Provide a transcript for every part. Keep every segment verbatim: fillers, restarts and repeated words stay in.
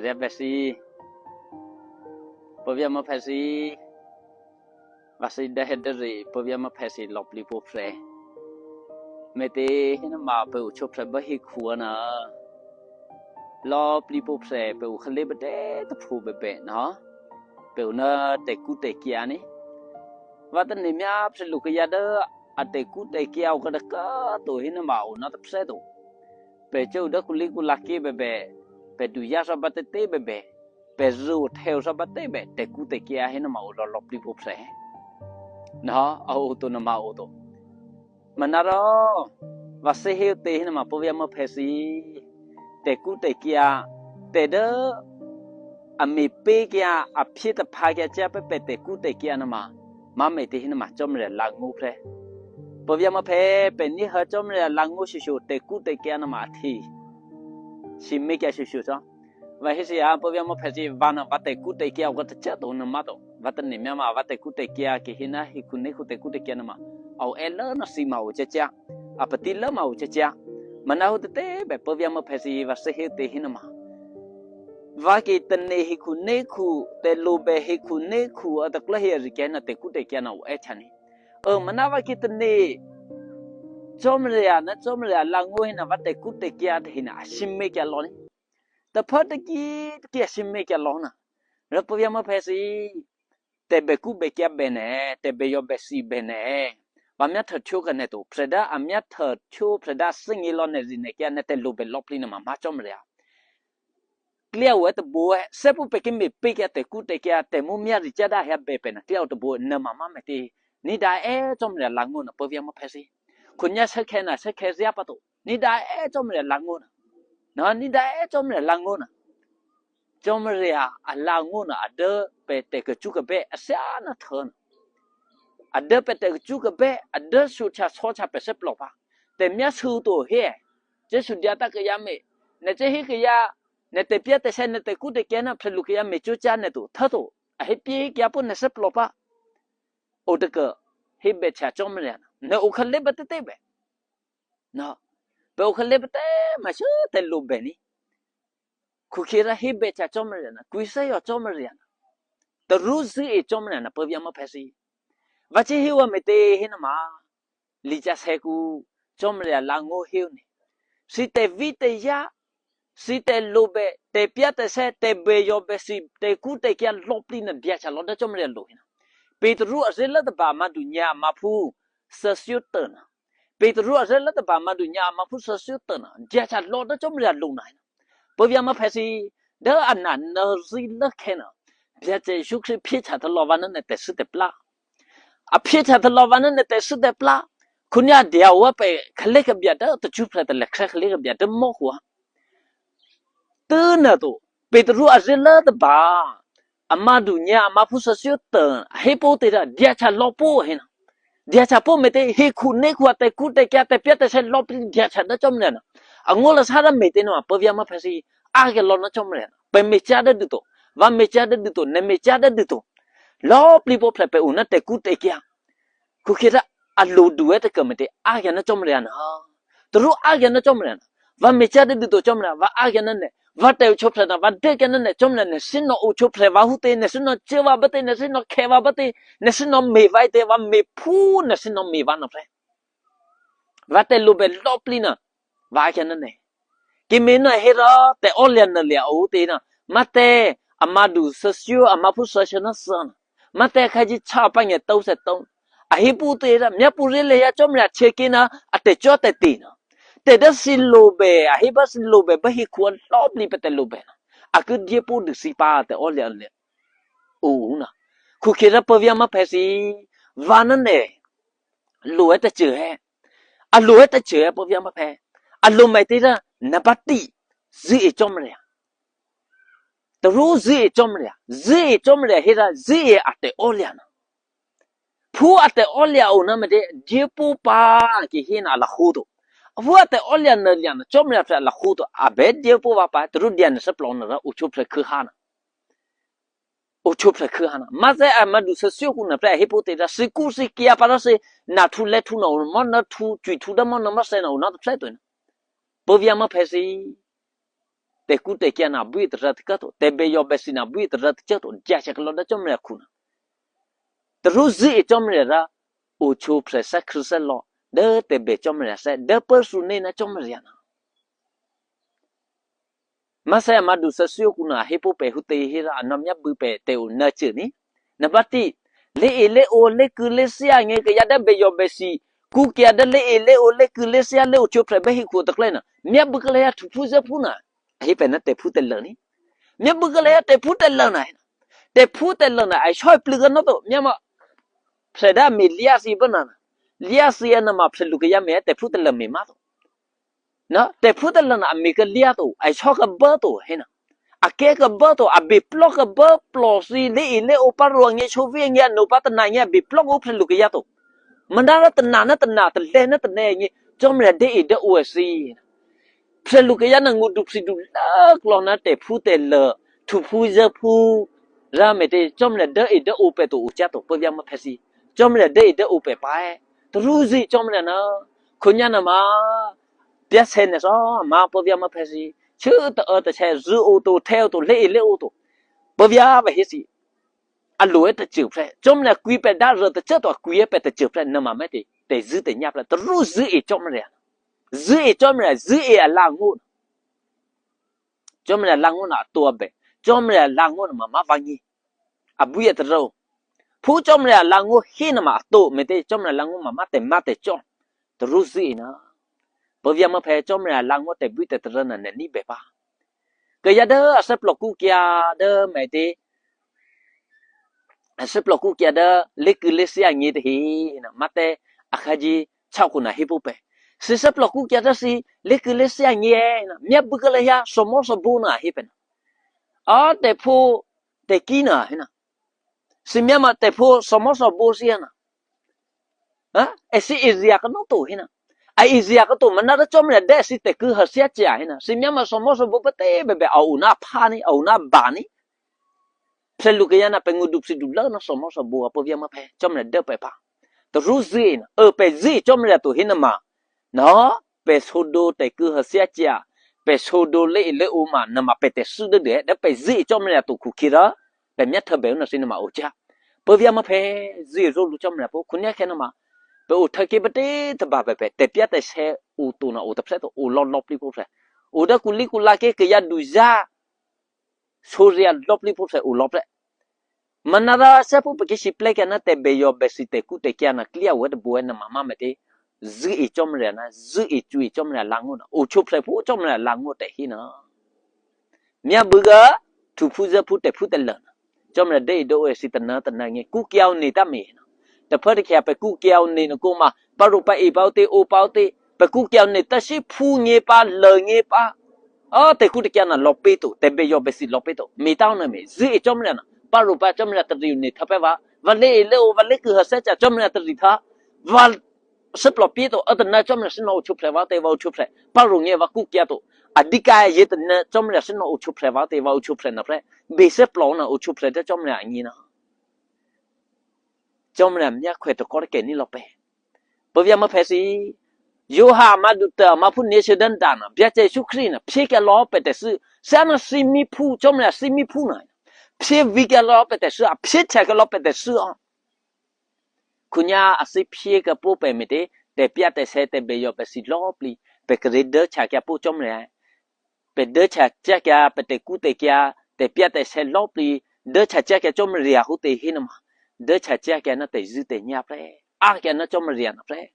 Ria besi. Pevia mepesi. Vasi dahederi pevia mepesi lopli popre. Mete hina ma pe ucho pre bahi kuana. Lopli popre pe u khale bete te pu bebe na. Pe una te ku te kia ni. Vata ne mia pre lu ke ya da a te ku te kia u kada ka to hina ma una te pre to. Pe che uda kuli ku laki bebe. Pe du ya sa bate te bebe. Pe zu te u sa bate be te ku te kia hina ma u lo lopli popre. Na a u to na ma u to. Manaro, vase he te hina ma povia mepesi. Te ku te kia, te de, a mi pe kia, a pie te pa kia cha pe pe te ku te kia na ma. Ma me te hina ma chom re la ngu pre. Povia mepe, pe ni ha chom re la ngu shishu te ku te kia na ma thi. Si me kia shishu so. Va hisi a povia mepesi vana vate ku te kia, vate cha to na ma to. Vate ni mia ma vate ku te kia ki hina hi ku ne ku te ku te kia na ma. Au e la na si ma u cha cha. A pati la ma u cha cha. Mana hu te te be povia mepesi vase he te hina ma. Va ki te ne hi ku ne ku te lo be hi ku ne ku a ta kla he ri kia na te ku te kia na u e cha ni. O mana va ki te ne. Chom re a na chom re a la ngu hina vate ku te kia te hina a si me kia lo ni. Te pa te ki, te ki a si me kia lo na. Ra povia mepesi. Te be ku be kia be ne, te be yo be si be ne. Va mia te chu ka ne to. Preda a mia te chu, preda singi lo ne ri ne kia ne te lo be lopli na ma ma chom re a. Klia u e te bo e, se pu pe ki mi pe kia te ku te kia te mu mia ri cha da hia be pe na. Klia u te bo e na ma ma me te. Ni da e chom re la ngu na povia mepesi. Kunya se ke na se ke ria pa to. Ni da e chom re la ngu na. Na ni da e chom re la ngu na. Chom re a la ngu na a de pe te ke chu ke be a se a na the na. A de pe te ke chu ke be a de su cha so cha pe se plo pa. Te mia su to he. Je su dia ta ke ya me. Ne je he ke ya. Ne te pia te se ne te ku te ke na pe lu ke ya me chu cha ne to. Tha to. A he pie kia po ne se plo pa. O te ke. He be cha chom re a na. Ne u khale be te te be. No. Pe u khale be te ma shu te lo be ni. Ku kira hi be cha chom re na. Ku se yo chom re na. Te ru zi e chom re na povia mepesi. Va chi hi wa me te hi na ma. Li cha se ku chom re la ngo hi ni. Si te vi te ya. Si te lo be. Te pia te se te be yo be si te ku te kia lopli na dia cha lo da chom re lo hi na. Petru a se la te ba ma du nya ma pu. Sa syu te na. Petru a se la te ba ma du nya ma pu sa syu te na. Dia cha lo da chom re lo na. Povia mepesi, da a na na zi la ke na. Dia che shu kri pie cha te lo va na ne te su te pla. A pie cha te lo va na ne te su te pla. Kunya dia wa pe khale ke bia da te chu pre te le kre khale ke bia da mo hua. Te na to. Petru a se la te ba. A ma du nya ma pu sa syu te. He po te da dia cha lo po he na. Dia cha po me te he ku ne ku a te ku te kia te pia te se lo pi dia cha da chom re na. A ngo la sa ra me te no a povia mepesi a ke lo na chom re na. Pe me cha da du to. Va me cha da du to. Ne me cha da du to. Lopli po pre pe u na te ku te kia. Ku kira a lo du e te ke me te a ke na chom re na. Te ru a ke na chom re na. Va me cha de du to chom na, va a ke na ne. Va te u chop na, va de ke na ne chom na ne sino u chop va hu te, ne sino che va ba te, ne sino ke va ba te, ne sino me va te, va me pu, ne sino me va na pre. Va te lo be lopli na, va a ke na ne. Ki me na he ra te o le na le o te na. Ma te a ma du sa syu, a ma pu sa sha na sa na. Ma te ka ji cha pa nge tau se tau. A hi pu te ra, mia pu re le ya chom ra che ke na, a te cho te te na. Te da si lo be, a hi ba si lo be, ba hi ku a lo bli pe te lo be na. A ke die pu du si pa te o le le. O na. Ku ke ra pa via ma pe si. Va na ne. Lo e te che he. A lo e te che he pa via ma pe. A lo me te ra, na ba ti. Zi e chom re. Te ru zi e chom re. Zi e chom re he ra, zi e a te o le na. Pu a te o le o na me de, die pu pa ki hi na la hu do. Pu a te o le na le na, chom re pe la hu do. A be die pu va pa, te ru dia ne se plo na ra, u chu pre ku ha na. U chu pre ku ha na. Ma ze a ma du se sio ku na pre he pu te ra, si ku si ki a pa ra se, na tu le tu na, mo na tu, chui tu da mo na ma se na, u na tu se tu na. Pa via ma pe si. Teku tekia na buit rati kato, tebe yo besi na buit rati chato, jacha kalo da chomre kuna. Teru zi e chomre ra, uchu presa krisa lo, de tebe chomre se, de persu ne na chomre na. Masaya madu sa sio kuna hipo pe hute hira anamya bu pe te u na chini. Na bati, le e le o le ku le sia nge ke yada be yo besi, ku ke yada le e le o le ku le sia le uchu pre be hi ku teklena. Mya bu kala ya tupu za puna. Ahi pena te pu te lani. Mya bu kala ya te pu te lana. Te pu te lana ai shoi pliga no to. Mya ma preda me lia si banana. Lia si ena ma pre lu ke ya me te pu te la me ma to. Na te pu te lana me ke lia to. Ai shoi ka ba to hena. A ke ka ba to a be plo ka ba plo si le i le o pa ro nge shovi nge no pa te na nge a be plo ko pre lu ke ya to. Mandara te na na te na te le na te ne nge. Chom le de i de o si. Pse luke ya na ngudu psi du la klona te pu te le tu pu ze pu. Ra me te chom le de i de u pe to u cha to pe via ma pesi. Chom le de i de u pe pa e. Tru zi chom le na. Kunya na ma. Pia se ne so ma pe via ma pesi. Chu to o to che zu u to te u to le i le u to. Pe via ba hi si. A lo e te chu pre. Chom le kui pe da ro te che to kui e pe te chu pre na ma me te. Te zi te nya pre. Tru zi i chom le. Zi e chomra, zi e alango. Chomra lango na to abe. Chomra lango na mama vangi. Abuya tro. Pu chomra lango hina ma to mete chomra lango mama te mate chom. Tru zi na. Povia ma pe chomra lango te buite tro na ni bepa. Ke ya de asep lo kukia de mete. Asep lo kukia de leke lesi angi de hi na mate akaji chau kuna hipu pe. Si sep lo kukia de si leke lesi angi e na mia bukele ya somo so bu na hipe na. A te pu te kina hina. Si mia ma te pu somo so bu si na. Ha? E si izia ka no tu hina. A izia ka tu mana de chomra de si te ku hasia chia hina. Si mia ma somo so bu pe te bebe au na pani au na bani. Pse luke ya na pe ngudu psi du la na somo so bu apo via ma pe chomra de pe pa. Tru zi na e pe zi chomra tu hina ma. No pe sodo te ku hasia chia. Pe sodo le le o ma na ma pe te su de de de pe zi chomra tu ku kira. Pe mia ta be na si na ma o cha. Pe via ma pe zi zo lu chomra po kunya ke na ma. Pe o ta ke pe te ta ba pe pe te pia te se o tu na o ta pse to o lo lo pli po pse. O da ku li ku la ke ke ya du za. Surya lopli pupse u lopre. Manada sepu peki siple kena te beyo besi te ku te kiana klia wet buena mama mete. Zi i chomre na, zi i chu i chomre langu na. U chupre pu chomre langu te hina. Mia buga tu pu ze pu te pu te lana. Chomre de i do e si tana tana nge ku kia u ni ta mi hina. Te pati kia pe ku kia u ni na kuma. Paru pa i pau te u pau te. Pe ku kia u ni ta si pu nge pa le nge pa. O te ku te kia na lopi tu, te be yo be si lopi tu. Mi tau na mi, zi i chom le na. Pa ru pa chom le te riu ni ta pe va. Va le i le o, va le ku ha se cha chom le te ri ta. Va se plo pi tu, o te na chom le si no u chu pre va, te va u chu pre. Pa ru nge va ku kia tu. A di ka ye te na chom le si no u chu pre va, te va u chu pre na pre. Be se plo na u chu pre te chom le a ngi na. Chom le a mia kwe to kor ke ni lope. Pavia ma pesi. Yoha ma du ta ma pu ne se dan dana. Bia te su kri na. Pse ke lo pe te su. Sana si mi pu. Chom le si mi pu na. Pse vi ke lo pe te su. A pse te ke lo pe te su. Kunya a si pse ke pu pe mi te. Te pia te se te be yo pe si lo pli. Pe ke re de cha ke pu chom le. Pe de cha cha kia, pe te ku te kia, te pia te se lo pli, de cha cha kia chom ria hu te hinama. De cha cha kia na te zu te nya pre. A kia na chom ria na pre.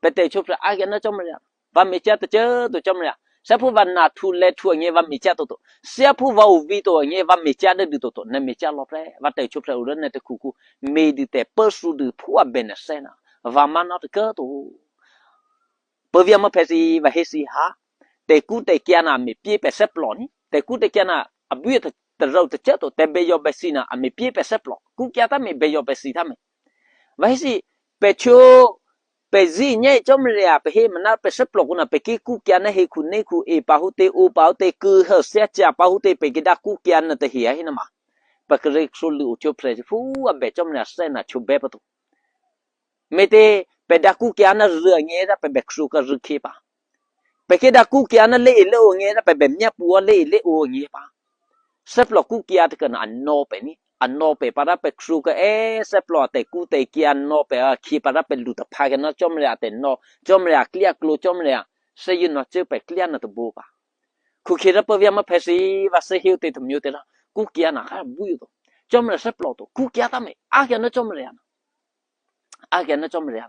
Pe te chu pre, a kia na chom ria. Va mi cha te che tu chom ria. Sa pu va na tu le tu nge va mi cha to to. Sia pu va u vi to nge va mi cha de du to to. Na mi cha lo pre. Va te chu pre u ne te ku ku. Mi du te pe su du pu a bene sena. Va ma na te ke to. Pavia ma pesi va hesi ha. Te ku te kia na mi pie pe se plo ni. Te ku te kia na a bu te te rau te che to. Te be yo be si na a mi pie pe se plo. Ku kia ta mi be yo be si ta mi. Va hesi pe chu pe zi nye chom ria pe he mana pe se plo ku na pe ki ku kia na he ku ne ku e pa hu te u pa hu te ku ha se cha pa hu te pe ki da ku kia na te hi a hi na ma. Pe ke re su lu u chu pre fu a be chom ria se na chu be pa tu. Mete pe da ku kia na ru nge da pe be ksu ka ru ke pa. Peke da kukia na le ile o nge na pe be mia pu le ile o nge pa. Seplo kukia te kana no pe ni. Ano pe para pe kru ke e seplo te ku te kia no pe a ki para pe lu ta pa ke no chomre a te no. Chomre a klia klo chomre a. Se yu no che pe klia na te bo pa. Ku kira pe via ma pe si va se hiu te te myu te la. Kukia na ka bu yu to. Chomre seplo to. Kukia ta me. A ke no chomre a. A ke no chomre a.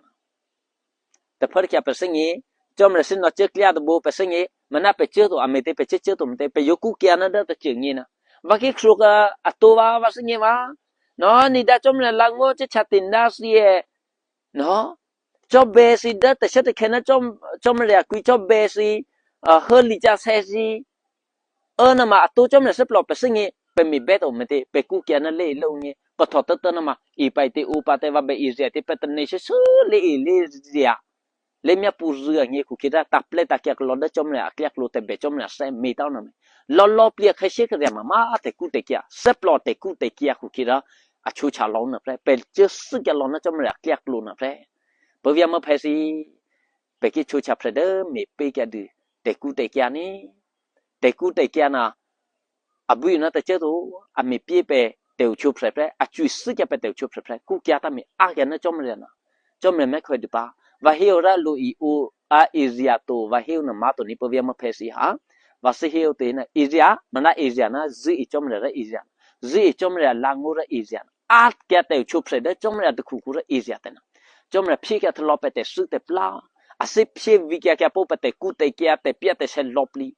Te par kia pe singi, chomre sin no che klia de bo pe singi, mana pe che to, ame te pe che che to, te pe yoku kia na da te che ngi na. Va ki kro ka a to va va singi va. No, ni da chomre la ngo che chatin da si e. No. Cho be si da te che te kena chom, chomre a kui cho be si, a, ho li cha se si. Ena ma a to chomre seplo pe singi, pe mi beto me te, pe kukia na le lo ngi, pe to te te na ma, i pa i te u pa te va be i zia te pe te ne se su le i le zia. Le mia pu zia ngi ku kira ta ple ta kia klo da chomre a kia klo te be chomre a se mi ta na me. Lo lo plia ke se ke ma ma te ku te kia, seplo te ku te kia ku kira, a chu cha lo na pre, pe che su kia lo na chomre a kia klo na pre. Pe via ma pe si, pe ki chu cha pre de, mi pe kia du, te ku te kia ni, te ku te kia na, a bu na te che do, a mi pie pe te u chu pre pre, a chu su kia pe te u chu pre pre, ku kia ta mi a kia na chomre na. Chomre me ko du pa, va he ora lo i u a i zia to, va he na ma to ni pe via ma pe si ha. Va si he o te na i zia, mana i zia na, zu i chomre ra i zia. Zu i chomre la ngo ra i zia. A kia te u chu pre de, chomre de ku ku ra i zia te na. Chomre pie kia te lo pe te su te pla. A si pie vi kia kia po pe te ku te kia te pia te se lo pli.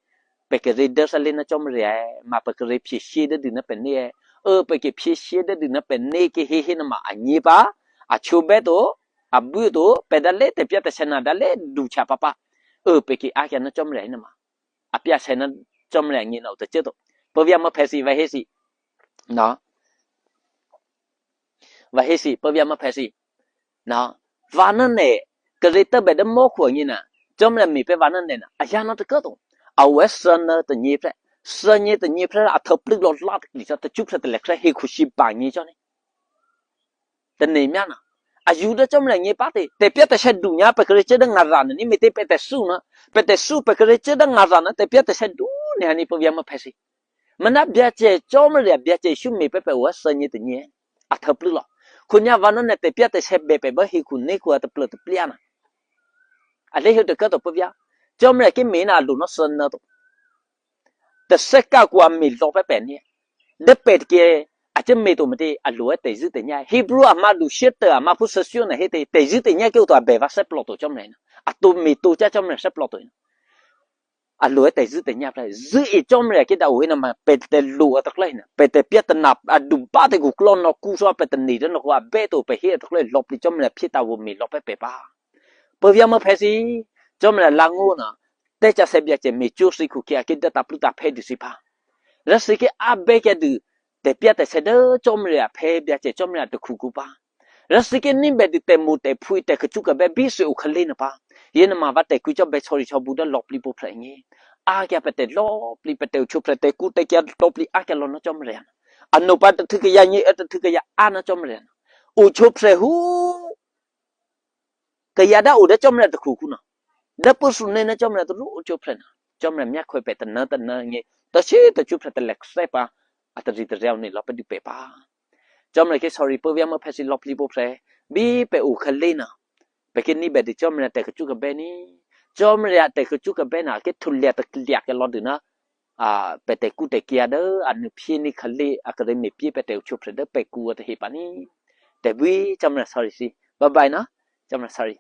Pe ke re de sa le na chomre e, ma pe ke re pie sie de du na pe ne e. O pe ke pie sie de du na pe ne ke he he na ma a nyi pa. A chu be to, a bu to, pe da le te pia te se na da le du cha pa pa. O pe ke a kia na chomre na ma. A pia se na chomre ngi na u te che to. Pe via ma pe si va he si. Na. Va he si, pe via ma pe si. Na, va na ne, ke re te be de mo ko ngi na. Chomre mi pe va na ne na. A ya na te ka to. A we sa na te nyi pre. Sa nyi te nyi pre a te pli lo la te ni sa te chu pre te le kre he ku shi ba nyi cho ni. Te ne mia na. A yu de chomre nyi pa te. Te pia te se du nya pe ke re che de nga ra ni mi te pe te su na. Pe te su pe ke re che de nga ra na. Te pia te se du ni ani pe via ma pe si. Mana bia che chomre bia che shu mi pe pe wa sa nyi te nyi. A te pli lo. Ku nya va na ne te pia te se be pe ba hi ku ne ku a te pli te pli ana. A le hi te ka to pe via. Chomre ke mi na lu no sa na to. Te se ka ku a mi lo pe pe ni. De pe ke a che mi to me te a lu e te zu te nya. Hebrew a ma lu she te a ma pu sa shu na he te te zu te nya ke u to a be va se plo to chomre na. A to mi to cha chomre se plo to na. A lo e te zu te nya pre. Zu i chomre ki da u ina ma pe te lo a ta kle na. Pe te pia te na a du ba te ku klo no ku so pe te ni de no ko a be to pe he to kle lo pli chomre pie ta wo mi lo pe pe pa. Pe via ma pe si. Chomre la ngo na. Te cha se bia che mi chu si ku kia ki da ta plu ta pe du si pa. Ra si ke a be ke du. Te pia te se de chomre a pe bia che chomre a te ku ku pa. Ra si ke ni be di te mu te pui te ke chu ke be bi se u ke le na pa. Ye na ma va te ku cho be chori cho bu da lo pli po pre ngi. A kia pe te lo pli pe te u chu pre te ku te kia lo pli a kia lo na chomre na. A no pa te tu ke ya ngi e te tu ke ya a na chomre na. U chu pre hu. Ke ya da u da chomre te ku ku na. Da pu su ne na chomre te ru u chu pre na. Chomre mia ko pe te na te na ngi. Ta si te chu pre te lek se pa. A te ri te reo ni lo pe di pe pa. Chomre ke sorry pe via ma pe si lo pli po pre. Bi pe u ke le na. Pe ke ni be di chomre te ke chu ke be ni. Chomre a te ke chu ke be na ke tu le te klia ke lo du na. A pe te ku te kia de a nu pie ni ke le a ke de me pie pe te u chu pre de pe ku te hi pa ni. Te bui chomre sorry si. Bye bye na. Chomre sorry.